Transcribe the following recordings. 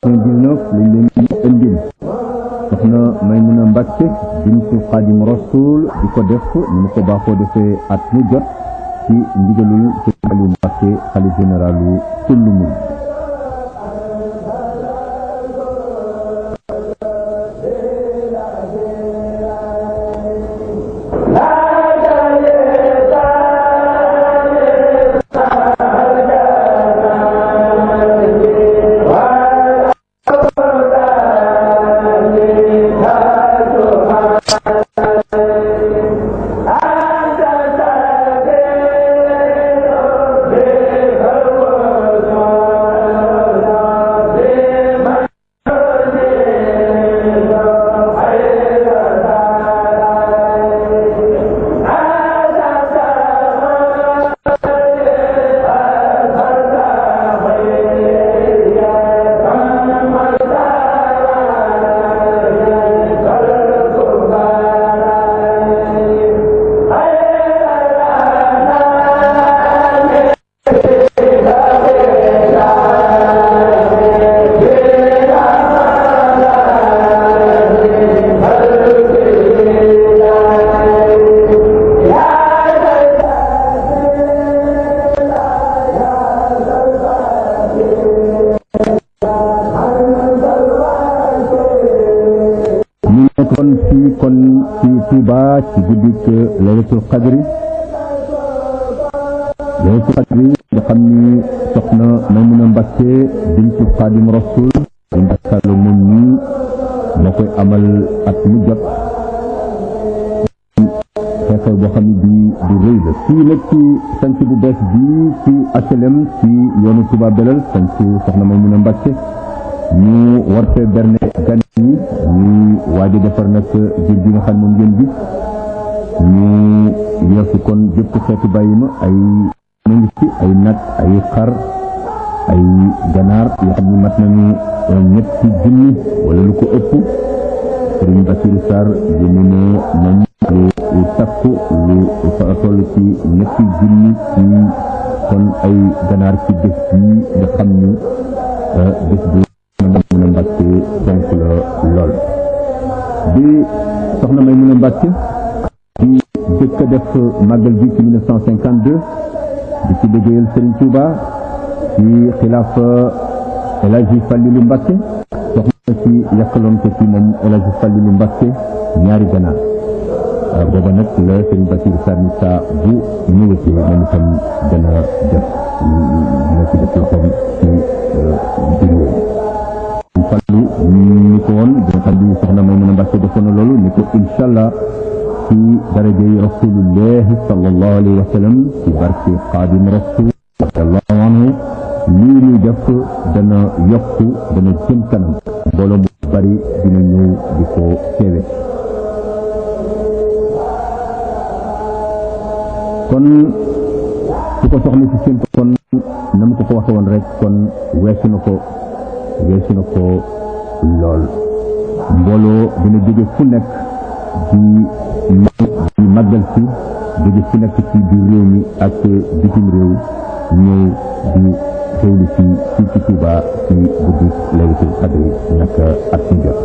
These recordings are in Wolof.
99 lañ leen indil soxna Maymuna Mbàkke bintu Xaadim Rasul di ko def ni mu ko baaxoo defee at mu jot ci ndigalul Sëriñ Aliou Mbàkke xalifa généralu kullu murid. ci guddik laylatul qadri nga xam ni soxna Maymuna Mbàkke bintu Xaadim Rasul Mbàkke moom ñi moo koy amal at mu jot xew-xew boo xam ne di rëy la fii nag ci sanc bu bees bi ci HLM ci yoonu Touba Belel sanc soxna Maymuna Mbàkke ñu war fee berne gan yi ñuy waaj a defar nag jur gi nga xam moom ngeen gis ñu yeesu kon jëpp xeetu bàyyi ma ay nangi ci ay nag ay xar ay ganaar yoo xam ne mat nañu ñetti junni wala lu ko ëpp Sëriñ Basiru Sarr yéene ne moom lu takku lu toll ci ñetti junni ci kon ay ganaar ci bés bi nga xam ni bés bi Maymuna Mbàkke fonk la lool bi soxna Maymuna Mbàkke di jëkk a def màggal bi ci 1952 di ci liggéeyal Serigne Touba ci xilaafa El Hadji Fallilu Mbàkke soxna ci yàkkaloon ko ci moom El Hadji Fallilu Mbàkke ñaari ganaar booba nag la Serigne Bassirou Sarr ni saa bu ñëwatee moom itam dana def dina ci def loxoom ci biir fallu ni ko woon dina xam ni soxna Maymuna Mbàkke defoon na loolu ni ko incha allah ci darajay rasulullahi sallallahu alayhi wa sallam ci barke Xaadim Rasul radiyallahu anhu lii ñuy def dana yokku dana jëm kanam mbooloo mu bari dina ñëw di ko teewe kon su ko soxna si seen kon na ma ko waxe woon rek kon weesu na ko lool mbooloo dina jóge fu nekk di màggal si jóge fu nekk ci biir réew mi ak bitim réew ñëw di xewlu ci fii ci Touba ci guddi laylatul qadri nag at mu jot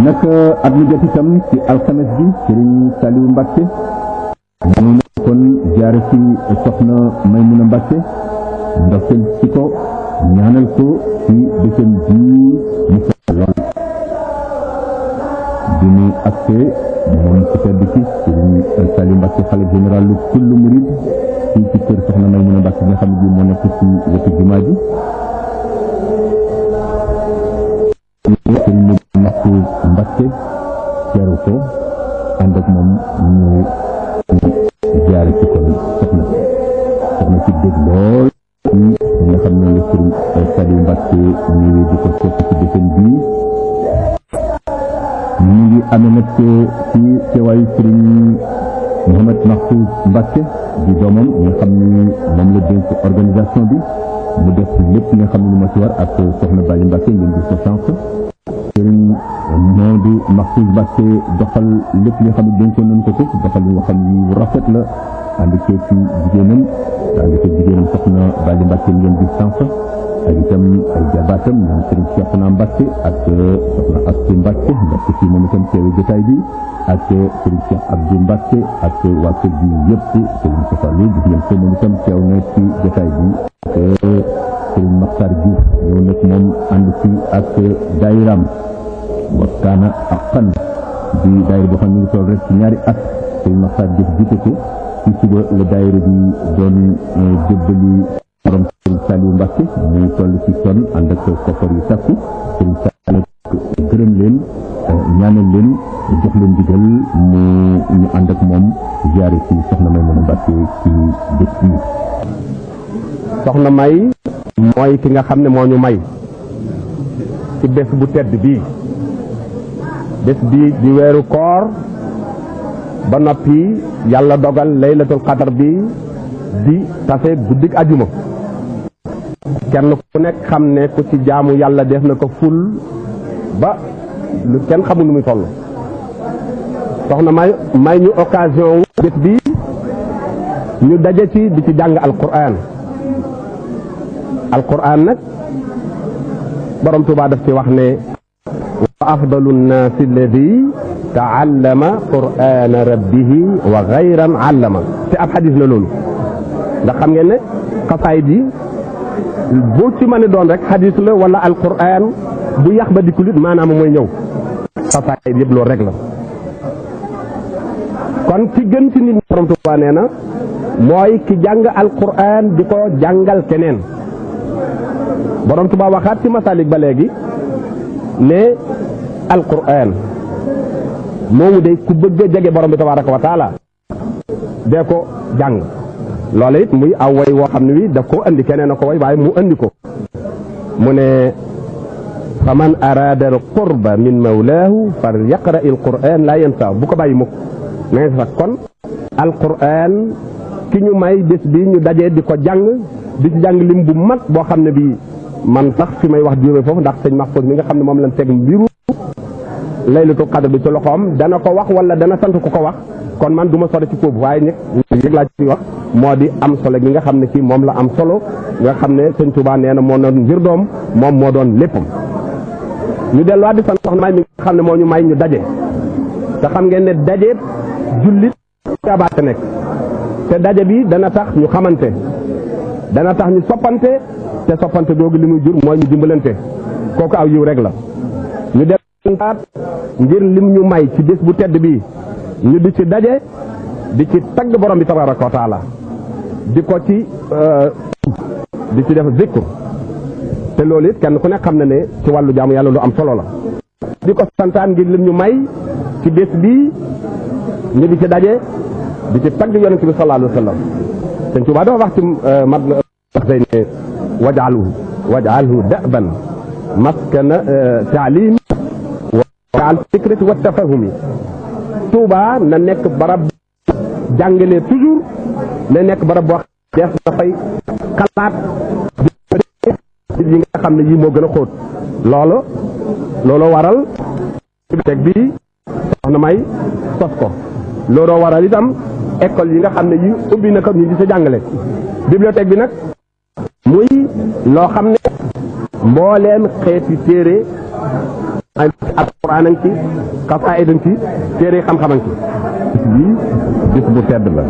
nag at mu jot itam ci alxames bi Sëriñ Saliou Mbàkke ñëw na kon jaare ci soxna Maymuna Mbàkke ndokkeel ci ko ñaanal ko ci bésam bi mu fa lool bi mu agsee moom ci tedd ci Sëriñ Saliou Mbàkke xalifa général lu kullu murid fii ci kër soxna Maymuna Mbàkke nga xam ne bi moo nekk ci wetu jumaa ji Sëriñ Mahfouz Mbàkke teeru ko ànd ak moom ñu jaare ci kon soxna si dégg lool nga xam ne la Sëriñ Saliou Mbàkke ñëwee di ko sopp ci bésam bii ñu ngi amee nag ci teewaayu Sëriñ Mouhamad Mahfouz Mbàkke di doomam nga xam ne moom la dénk organisation bi mu def lépp nga xam ne lu ma ci war ak soxna Bali Mbàkke ngeen gis ko sànq Sëriñ Mouhamadou Mahfouz Mbacké doxal lépp li nga xam ne dénkoon nañ ko doxal li nga xam ne rafet la ànd ci jigéenam soxna Bali Mbacké ngeen gis sànq ak itam ay jabaatam ñoom Serigne Cheikhouna Mbacké ak soxna Astou Mbacké fii moom itam teewe jotaay bi ak Serigne Cheikh Abdou Mbacké ak waa kër gi yëpp Serigne Moustapha Lo gis ngeen ko moom itam teew na ci jotaay bi ak Serigne Makhtar Diouf ñëw nag moom ànd ci ak daayiraam waxtaana ak fan di daayira boo xam ne ñu ngi toll rek ci ñaari at Serigne Makhtar Diouf jiite ko ci suba la daayira bi doon jébbali borom Serigne Saliou Mbacké mu toll ci son ànd ak koppar yu takku Serigne Saliou gërëm leen ñaanal leen jox leen digal ñu ànd ak moom ziyaare ci soxna May Muna Mbacké ci bés bi. soxna May mooy ki nga xam ne moo ñu may ci bés bu tedd bii bés bii di weeru koor ba noppi yàlla dogal laylatul qadar bi di tase guddik ajuma kenn ku nekk xam ne ku ci jaamu yàlla def na ko ful ba lu kenn xamul nu muy toll soxna may ñu occasion wu bés bi ñu daje ci di ci jàng alquran nag borom Tuubaa daf ci wax ne wa afdalu nnaasi alladi taallama qur'ana rabbihi wa gayran allama te ab xadis la loolu ndax xam ngeen ne xasaayid yi bu ci mën a doon rek xadis la wala alquran bu yax ba dikkulit maanaam mooy ñëw xasaayid yëpp loolu rek la kon ki gën ci nit ñi borom Tuubaa nee na mooy ki jàng alquran di ko jàngal keneen borom Tuubaa waxaat ci masalik ba léegi ne alquran moomu day ku bëgg a jege borom bi tabaraka wa taala dee ko jàng loola it muy aw way woo xam ne wi daf koo andi keneen a ko way waaye mu andi ko mu ne fa man arada al qurba min mawlaahu fal yaqra al quran la yansa bu ko bàyyi mukk na ngeen sax kon alquran ki ñu may bés bi ñu dajee di ko jàng di ci jàng lim bu mag boo xam ne bii man sax fi may wax diwé foofu ndax sëñ Mahfouz mi nga xam ne moom lañ teg mbiru laylatul qadr bi ci loxoom dana ko wax wala dana sant ku ko wax kon man du ma sore ci foofu waaye ñëg yëg laa ci wax moo di am solo gi nga xam ne kii moom la am solo nga xam ne sëñ Touba nee na moo doon mbir doom moom moo doon léppam ñu delluwaat di sant soxna May mi nga xam ne moo ñu may ñu daje te xam ngeen ne daje jullit kaabaate nekk te daje bi dana tax ñu xamante dana tax ñu soppante te soppante googu li muy jur mooy ñu dimbalante kooku aw yiw rek la ñu delluwaat ngir lim ñu may ci bés bu tedd bii ñu di ci daje di ci tagg borom bi tabaraka wa taala di ko ci def zikr te loolu it kenn ku nekk xam na ne ci wàllu jaamu yàlla lu am solo la di ko santaan ngir lim ñu may ci bés bii ñu di ci daje di ci tagg yonent bi sallallahu alayhi wa sallam sëñ Tuubaa dafa wax ci mat wax day ne waj'alhu da'ban maskana taalim wa fikrati wa tafahumi Tuubaa na nekk barab jàngale toujours na nekk barab boo xam dafay xalaat yi nga xam ne yii moo gën a xóot loolu waral teg bi soxna May sos ko looloo waral itam école yi nga xam ne yi ubbi na ko ñu di sa jàngale bibliothèque bi nag muy loo xam ne mbooleem xeeti téere alquran a ngi ci xasaayid a ngi ci téere xam-xam a ngi ci bis bu tedd la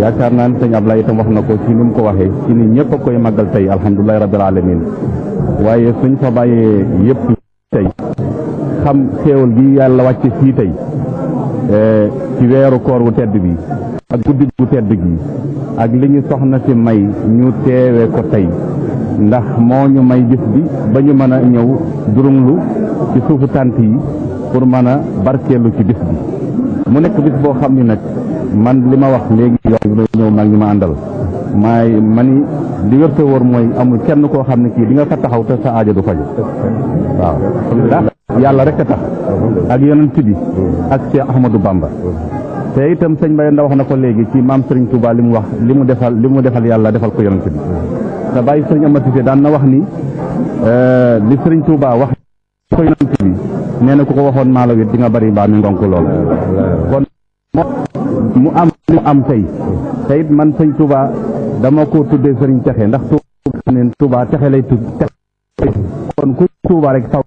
yaakaar naa ne sëñ Ablaye itam wax na ko ci ni mu ko waxee ci ni ñëpp a koy màggal tey alhamdulilahi rabbil alamin waaye suñ fa bàyyee yëpp tey xam xéewal gi yàlla wàcce fii tey ci weeru koor wu tedd bi ak guddi gu tedd gi ak li ñu soxna si may ñu teewe ko tey ndax moo ñu may gis bi ba ñu mën a ñëw durunglu ci suufu tànt yi pour mën a barkeelu ci bis bi mu nekk bis boo xam ni nag man li ma wax léegi yow ñëw nag ñu ma àndal mani li wér te wóor mooy amul kenn koo xam ne kii di nga fa taxaw te sa aajo du faju waaw ndax yàlla rek a tax ak yonent bi ak Cheikh Ahmadou Bamba te itam sëñ Mbaye Nda wax na ko léegi ci maam Serigne Touba li mu wax li mu defal yàlla defal ko yonent bi te bàyyi Serigne Amady Cissé daan na wax ni li Serigne Touba wax ko yonent bi nee na ku ko waxoon maa la wét di nga bari mbaa mi ngonk lool kon mu am li mu am tey te it man sëñ Touba dama ko tuddee sëriñ texe ndax Touba neen Touba texe lay tudd kon ku Touba rek saw